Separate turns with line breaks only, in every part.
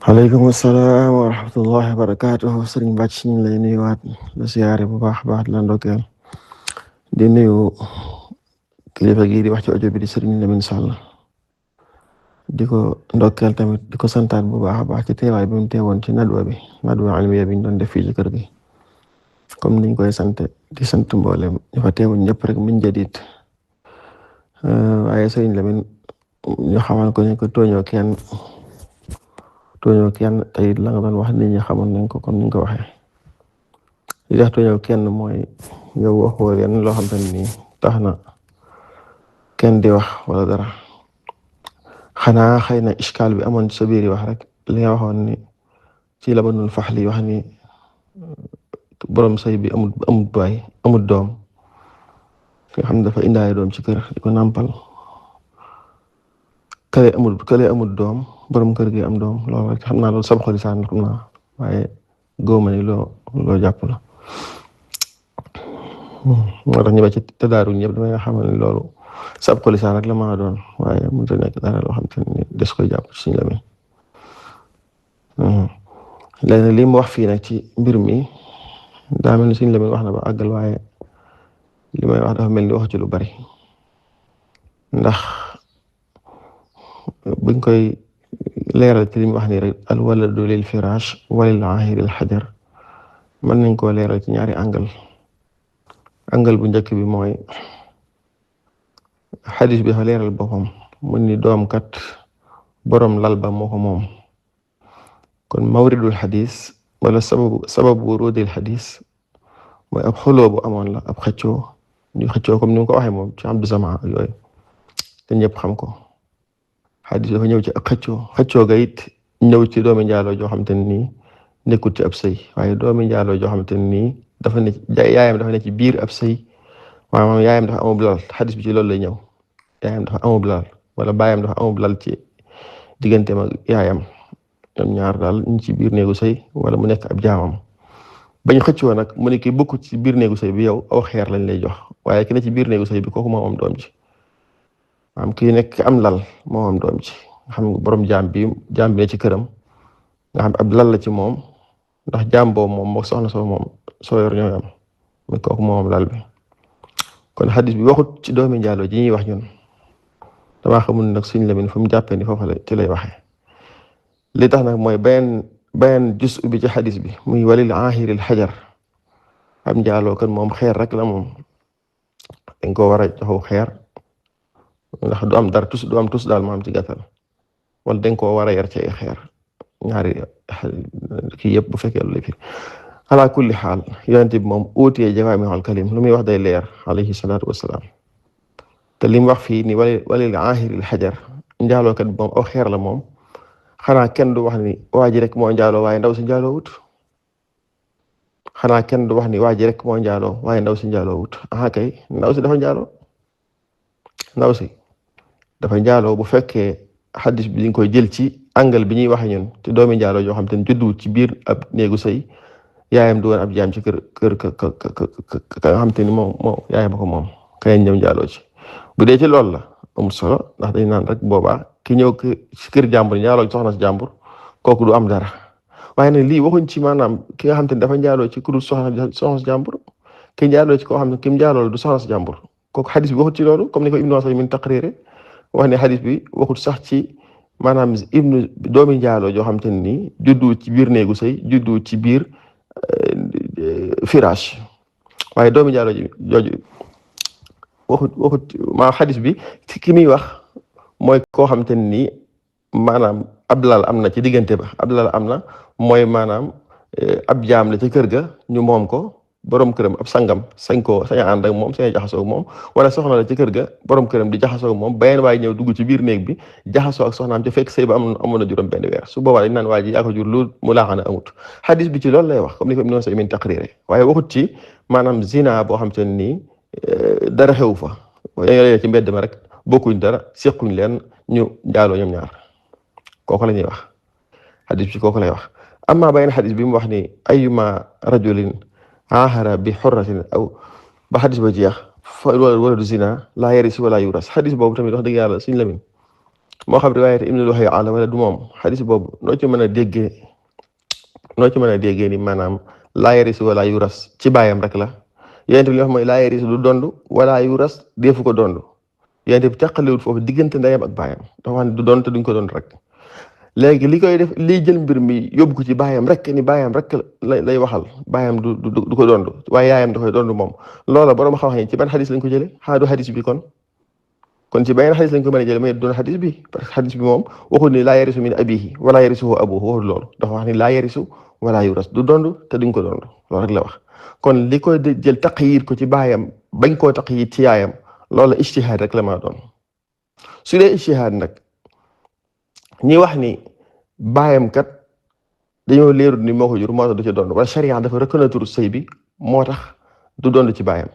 aleykum salaam wa rahmatullahi wa barakaatuhu sëriñ Bàcc ñu ngi lay nuyuwaat la siyaare bu baax baax di la ndokkeel di nuyu kilifa gii di wax ci audio bi di sëriñ Lamine Sall di ko ndokkeel tamit di ko santaat bu baax a baax ci teewaay bi mu teewoon ci nadwa almiya bi ñu doon def fii ci kër gi comme niñ koy sant di sant mboolem ñu fa teewoon ñëpp rek min jadid waaye sëriñ Lamine ñu xamal ko ne ko tooñoo kenn tey la nga doon wax nit ñi xamoon nañ ko comme ni nga ko waxee li tax tooñoo kenn mooy yow waxoo leen loo xam te ni tax na kenn di wax wala dara xanaa xëy na iskaal bi amoon ci sa biir wax rek li nga waxoon ni ci la banul faxli wax ni borom sëy bi amul baay amul doom nga xam ne dafa indaale doom ci kër di ko nàmpal kële amul doom borom kër gi am doom loolu rek xam naa loolu sab xoli saan xam naa waaye góoma ni loo jàpp la moo tax ñu ba ci tëddaaru ñëpp damay nga xamal ni loolu sab xoli saan rek la mën a doon waaye mënut a nekk dara loo xam te ni des koy jàpp ci suñu lamiñ léegi li mu wax fii nag ci mbir mi daa mel ni suñu lamiñ wax na ba àggal waaye li may wax dafa mel ni wax ci lu bari ndax buñ koy leeral ci li mu wax nii rek al waladu lil firaash walil aahiri al xajar mën nañ koo leeral ci ñaari angal bu njëkk bi mooy xadis bi dafa leeral boppam mu ni doom kat borom lal ba moo ko moom kon mawridul xadis wala sababu wurudil xadis mooy ab xuloo bu amoon la ab xëccoo ñu xëccoo comme ni mu ko waxee moom ci Abdu Zamaa yooyu te ñëpp xam ko xadis dafa ñëw ci ak xëccoo ga it ñëw ci doomi njaaloo joo xamante ne nii nekkul ci ab sëy waaye doomi njaaloo joo xamante ne nii yaayam dafa ne ci biir ab sëy maanaam yaayam dafa amub lal xadis bi ci loolu lay ñëw yaayam dafa amub lal wala baayam dafa amub lal ci digganteem ak yaayam ñoom ñaar daal ñu ci biir néegu sëy wala mu nekk ab jaamam bañ xëccoo nag mu ne ki bokku ci biir néegu sëy bi yow aw xeer lañ lay jox waaye ki ne ci biir néegu sëy bi kooku moo am doom ci maanaam kii nekk am lal moo am doom ci nga xam nga borom jaam bi ne ci këram nga xam ab lal la ci moom ndax jaam boobu moom moo soxna soo yor ñooy am mais kooku moo am lal bi kon xadis bi waxut ci doomi njaaloo ji ñuy wax ñun damaa xamul nag suñ Lamin fu mu jàppee ni foofu la ci lay waxee li tax nag mooy bayan jus bi ci xadis bi muy walil aahiril xajar am njaaloo kan moom xeer rek la moom dañ ko war a joxu xeer ndax du am dara du am tus daal maam ci gàttal wala dañ koo war a yar ci ay xeer ñaari kii yëpp bu fekkee lu lay fi ala kulli xaal yonent bi moom uutee jawaami'ul kalim lu muy wax day leer alayhi salaatu wassalaam te li mu wax fii ni walil aahiril xajar njaalookat bi moom aw xeer la moom xanaa kenn du wax ni waa ji rek moo njaaloo waaye ndaw si njaaloo wut xanaa kenn du wax ni waa ji rek moo njaaloo waaye ndaw si njaaloo wut aha kay ndaw si dafa njaaloo ndaw si dafa njaaloo bu fekkee xadis bi dañ koy jël ci angle bi ñuy waxe ñun te doomi njaaloo yoo xam te ne juddu ci biir ab néegu sëy yaayam du woon ab jaam ci kër ka nga xam te ni moom yaayam ko moom kañ ñëw njaaloo ci bu dee ci loolu la amul solo ndax dañ naan rek boobaa ki ñëw ci kër jàmbur njaaloo ci soxna si jàmbur kooku du am dara waaye nag lii waxuñ ci maanaam ki nga xam te ne dafa njaaloo ci kudu soxna si jàmbur ki njaaloo ci koo xam ne ki mu njaaloo du soxna si jàmbur kooku xadis bi waxut ci loolu comme ni ko Ibnu Usaymin taqriire wax ne xadis bi waxut sax ci maanaam doomi njaaloo joo xam te ne nii juddu ci biir néegu sëy juddu ci biir firaash waaye doomi njaaloo jooju waxut maa xadis bi ki muy wax mooy koo xam te ne nii maanaam ab lal am na ci diggante ba ab lal am na mooy maanaam ab jaam la ci kër ga ñu moom ko borom këram ab sangam sañ a ànd ak moom sañ a jaxasoo ak moom wala soxna la ci kër ga borom këram di jaxasoo ak moom benn waaye ñëw dugg ci biir néeg bi jaxasoo ak soxnaam ci fekk sëy ba amoon na juróom benn weer su boobaa dañ naan waa ji yaa ko jur lu mu laaxana amut xadis bi ci loolu lay wax comme ni ko Ibnu Usaymin taqriire waaye waxut ci maanaam zina boo xam te ne nii dara xew fa yooyu ci mbedd ma rek bokkuñ dara sequñ leen ñu njaaloo ñoom ñaar kooku la ñuy wax xadis bi kooku lay wax amma beneen xadis bi mu wax ni ayuma rajulin ahara bi xurratin aw ba xadis ba jeex wala du zina laa yarisi wala yuras xadis boobu tamit wax dëgg yàlla suñ Lamin moo xam riwaayat Ibnul Wahyi la wala du moom xadis boobu noo ci mën a déggee ni maanaam laa yarisu wala yuras ci baayam rek la yonent bi li wax mooy laa yarisu du dond wala yuras deefu ko dond yonent bi teqalewul foofu diggante ndeyam ak baayam dafa wax ne du dond te duñ ko dond rek léegi li koy def liy jël mbir mi yóbbu ko ci baayam rek ni baayam rek lay waxal baayam du ko dond waaye yaayam da koy dond moom loola borom xam-xam ci ban xadis lañ ko jëlee xanaa du xadis bi kon ci beneen xadis lañ ko mën a jëlee mais doon xadis bi parce que xadis bi moom waxul ni laa yarisu min abihi wala yarisuhu abuhu waxul loolu dafa wax ni laa yarisu wala yuras du dond te duñ ko dond loolu rek la wax kon li ko jël taqyid ko ci baayam bañ koo taqyid ci yaayam loolu ijtihaad rek la ma doon su dee ijtihaad nag ñi wax ni baayam kat dañoo leerul ni moo ko jur moo tax du ci dond wala sharia dafa reconnaître sëy bi moo tax du dond ci baayam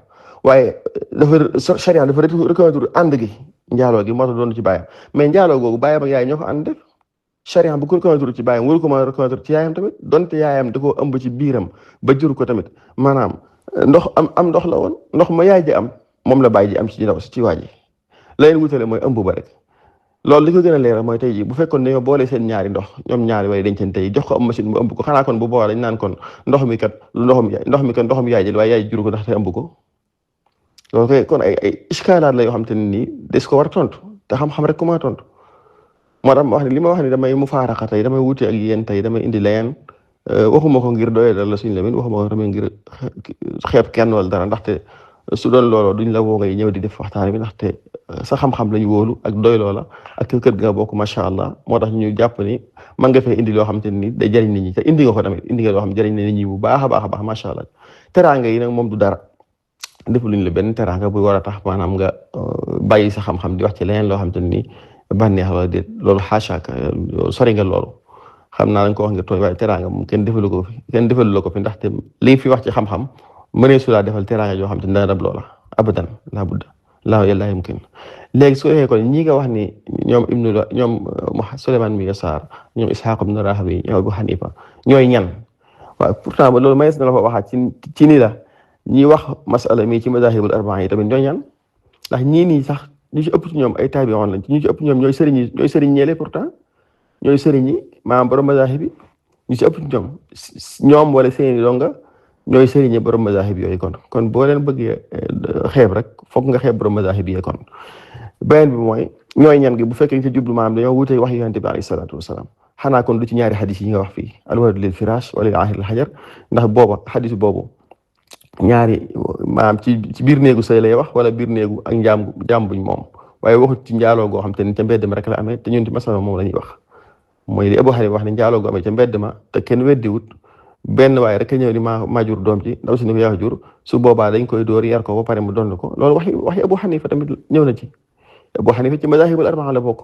waaye sharia dafa reconnaître ànd gi njaaloo gi moo tax doon ci baayam mais njaaloo googu baayam ak yaay ñoo ko ànd def sharia bu ko reconnaître ci baayam waru ko mën a reconnaître ci yaayam tamit donte yaayam da koo ëmb ci biiram ba jur ko tamit maanaam ndox am ndox la woon ndox ma yaay ji am moom la baay ji am ci ndaw ci waa ji la leen wutale mooy ëmb ba rek loolu li ko gën a leeral mooy tey jii bu fekkoon dañoo boole seen ñaari ndox ñoom ñaari way dencante yi jox ko am machine mu ëmb ko xanaa kon bu boobaa dañ naan kon ndox mi kat ndoxum yaay ji waaye yaay jur ko ndax te ëmb ko loolu kay kon ay iskaalaat la yoo xam te ne nii des ko war a tontu te xam-xam rek ko mën a tontu moo tax ma wax ne li ma wax ne damay mufaaraqa tey damay wuute ak yéen tey damay indi leen waxuma ko ngir doyee dal la suñu lemin waxuma ko tamit ngir xeeb kenn wala dara ndaxte su doon looloo duñ la woo ngay ñëw di def waxtaan bi ndaxte sa xam-xam lañu wóolu ak doy loola ak kër ga bokk macha allah moo tax ñu jàpp ni man nga fee indi loo xam te ne nii day jëriñ nit ñi te indi nga ko tamit indi nga loo xam jëriñ na nit ñi bu baax a baax a baax macha allah teraanga yi nag moom du dara defaluñ la benn teraanga bu war a tax maanaam nga bàyyi sa xam-xam di wax ci leneen loo xam te ne nii bànneex la déet loolu xaacaaka sori nga loolu xam naa dañ ko wax nga tooy waaye teraanga moom kenn defalu la ko fi ndaxte li fi wax ci xam-xam mënee su laa defal teraanga yoo xam te ne dana dab loola abadan laa budda laa yàlla yumkin léegi su defee kon ñi nga wax ni ñoom Souleymane mi Yasaar ñoom Ishaq ibn Rahawi ñoom Abu Hanifa ñooy ñan waaw pourtant loolu mayees na la ko waxaat ci ni la ñi wax masala mi ci madahibul arbaa yi tamit ñooy ñan ndax ñii nii sax ñu ci ëpp ci ñoom ay taabi'oon lañ ñu ci ëpp ñoom ñooy sëriñ ñeele pourtant ñooy sëriñ ñi maanaam borom madahib bi ñu ci ëpp ci ñoom wala seeni donga ñooy sëriñ ñi borom madahib yooyu kon boo leen bëggee xeeb rek foog nga xeeb borom madahib yi kon beneen bi mooy ñooy ñan gi bu fekkee ci jublu maanaam dañoo wutee wax yonent bi alayhi salaatu wasalaam xanaa kon du ci ñaari xadis yi nga wax fii alwaladu lil firaash wala lil aahir al hajar ndax booba xadis boobu ñaari maanaam ci biir néegu sëy lay wax wala biir néegu ak njaam buñ moom waaye waxut ci njaaloo goo xam te ne ca mbedd ma rek la amee te ñun ci masala moom la ñuy wax mooy li Abu Hanifa wax ne njaaloo goo amee ca mbedd ma te kenn weddiwut benn waaye rek ñëw ni maa jur doom ci ndaw si ni ko yaa jur su boobaa dañ koy dóor yar ko ba pare mu dond ko loolu waxi Abu Hanifa tamit ñëw na ci Abu Hanifa ci madahibul arbaa la bokk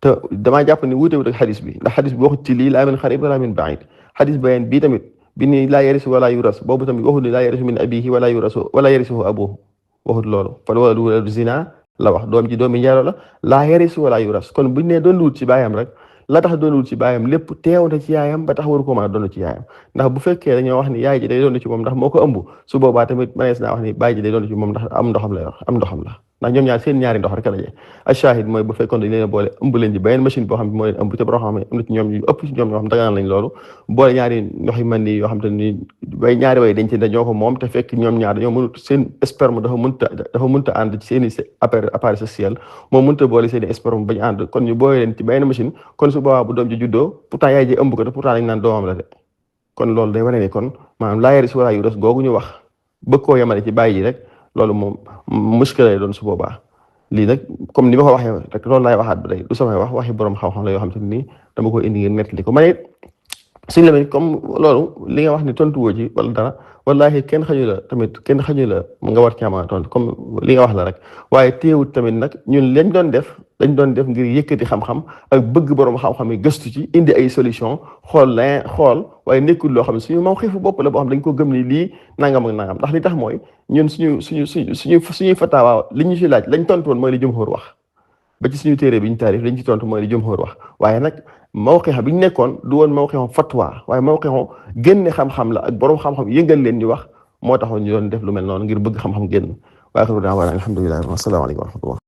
te damaa jàpp ni wuute wut ak xadis bi ndax xadis bi waxut ci lii laa min xarib wala min baid xadis bayeen bii tamit bi ni laa yarisu wala yuras boobu tamit waxut ni laa yarisu min abihi wala yarisuhu abuhu waxut loolu fal waladu zina la wax doom ji doomi njaalo la laa yarisu wala yuras kon buñ ne doon wut ci baayam rek la tax doonul ci baayam lépp teewante ci yaayam ba tax waru ko mën a doon ci yaayam ndax bu fekkee dañoo wax ni yaay ji day doon ci moom ndax moo ko ëmb su boobaa tamit manees naa wax ni baay ji day doon ci moom ndax am ndoxam la yor am ndoxam la ndax ñoom ñaar seen ñaari ndox rek la je ashahid mooy bu fekkoon dañ leen a boole ëmb leen ci beneen machine boo xam ne moo leen ëmb te boo xam ne am na ci ñoom ñu ëpp ci ñoom ñoo xam daganal lañ loolu boole ñaari ndox yu mel ni yoo xam te ni bay ñaari way dañ ci dañoo ko moom te fekk ñoom ñaar dañoo mënut seen sperme dafa mënta ànd ci seen i appareil sexuel moom mënta boole seen i sperme bañ ànd kon ñu boole leen ci beneen machine kon su boobaa bu doom ji juddoo pourtant yaay ji ëmb ko te pourtant dañ naan doomam la de kon loolu day wane ni kon maanaam laa yaris wala yuras googu ñu wax bëgg koo yemale ci bàyyi ji rek loolu moom muskila lay doon su boobaa lii nag comme ni ma ko waxee rek loolu laay waxaat ba tey du samay waxi borom xam-xam la yoo xam te ni dama ko indi ngeen nettali ko man it suñu la comme loolu li nga wax ni tontu woo ci wala dara wallahi kenn xañu la tamit kenn xañu la nga war caa mën a tontu comme li nga wax la rek waaye teewut tamit nag ñun dañ doon def ngir yëkkati xam-xam ak bëgg borom xam-xam yi gëstu ci indi ay solution xool waaye nekkul loo xam ne suñu moom xiifu bopp la boo xam dañ ko gëm ni lii nangam ak nangam ndax li tax mooy ñun suñuy fataawa li ñu ci laaj lañ tontu woon mooy li jumhur wax ba ci suñu téere bi ñu taarif lañ ci tontu mooy li jumhur wax waaye nag mawqif bi ñu nekkoon du woon mawqif fatwa waaye mawqif génne xam-xam la ak borom xam-xam yëngal leen ñu wax moo taxoon ñu doon def lu mel noonu ngir bëgg xam-xam génn waaye xaru daa wala alhamdulilah wa salaamu aleykum wa rahmatullah